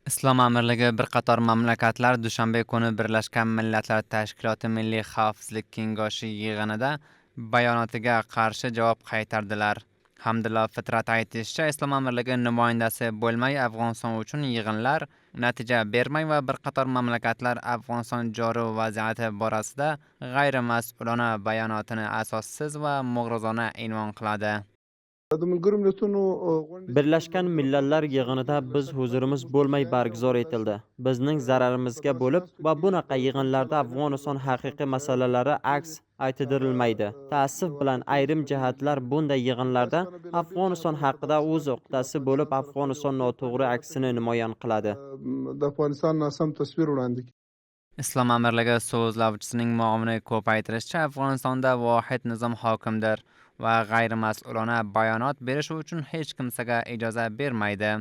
Islom amirligi bir qator mamlakatlar dushanba kuni Birlashgan Millatlar Tashkiloti Milliy xavfsizlik kengashi yig'inida bayonotiga qarshi javob qaytardilar. Hamdullo Fitrat aytishicha, Islom amirligi namoyandasi bo'lmay Afg'oniston uchun yig'inlar natija bermay va bir qator mamlakatlar Afg'oniston joriy vaziyati borasida g'ayrimas'ulona bayonotini asossiz va mug'rizona unvon qiladi. د ملګرو ملتونو غونډې Birlashgan Millatlar yig'inida biz huzurimiz bo'lmay barguzor etildi. Bizning zararimizga bo'lib va bunaqa yig'inlarda Afg'oniston haqiqiy masalalari aks aytidirilmaydi. Taassuf bilan ayrim jihatlar bunday yig'inlarda Afg'oniston haqida o'z uqdasi bo'lib Afg'oniston noto'g'ri aksini namoyon qiladi. د افغانستان ناسم تصویر وړاندې کوي. Islom amirligi so'zlovchisining muovini ko'paytirishicha, Afg'onistonda vohid nizom hokimdir va g'ayrimas'ulona bayonot berish uchun hech kimsaga ijoza bermaydi.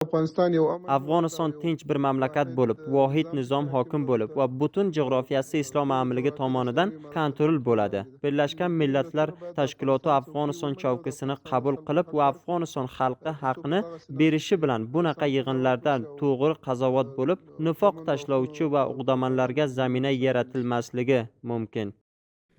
افغانستان یو امن Afg'oniston tinch bir mamlakat bo'lib, vohid nizom hokim bo'lib va butun jug'rofiyasi Islom amirligi tomonidan kontrol bo'ladi. Birlashgan Millatlar Tashkiloti Afg'oniston chovkisini qabul qilib va Afg'oniston xalqi haqini berishi bilan bunaqa yig'inlardan to'g'ri qazovat bo'lib, nifoq tashlovchi va uqdamanlarga zamina yaratilmasligi mumkin.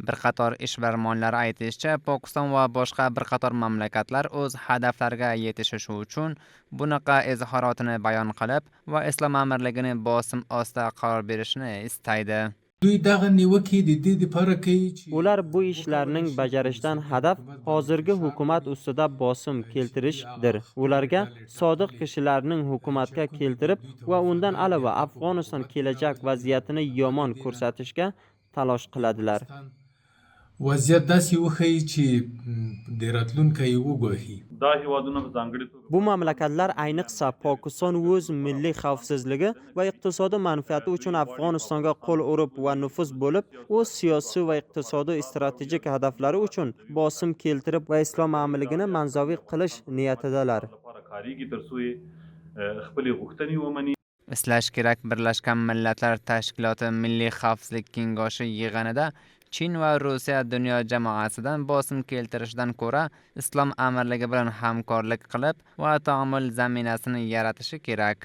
Bir qator ishbilarmonlar aytishicha, Pokiston va boshqa bir qator mamlakatlar o'z hadaflariga yetishishi uchun bunaqa izhorotini bayon qilib va Islom amirligini bosim ostida qaror berishni istaydi. دوی دغه نیوکې د دې لپاره کوي چې Ular bu ishlarning bajarishdan hadaf hozirgi hukumat ustida bosim keltirishdir. Ularga sodiq kishilarning hukumatga keltirib va undan alava Afg'oniston kelajak vaziyatini yomon ko'rsatishga talosh qiladilar. وضعیت داسې وښيي چې د راتلونکی یې وګواښي. دا هیوادونه په ځانګړي توګه Bu mamlakatlar, ayniqsa Pokiston o'z milliy xavfsizligi va iqtisodiy manfaati uchun Afg'onistonga qo'l urib va nufuz bo'lib, o'z siyosiy va iqtisodiy strategik hadaflari uchun bosim keltirib va Islom amirligini manzoviy qilish niyatidalar. لپاره کاریږي ترڅو یې خپلې غوښتنې ومني. Eslash kerak, Birlashgan Millatlar Tashkiloti Milliy xavfsizlik kengashi yig'inida Chin va Rossiya dunyo jamoasidan bosim keltirishdan ko'ra Islom amirligi bilan hamkorlik qilib va taomul zaminasini yaratishi kerak.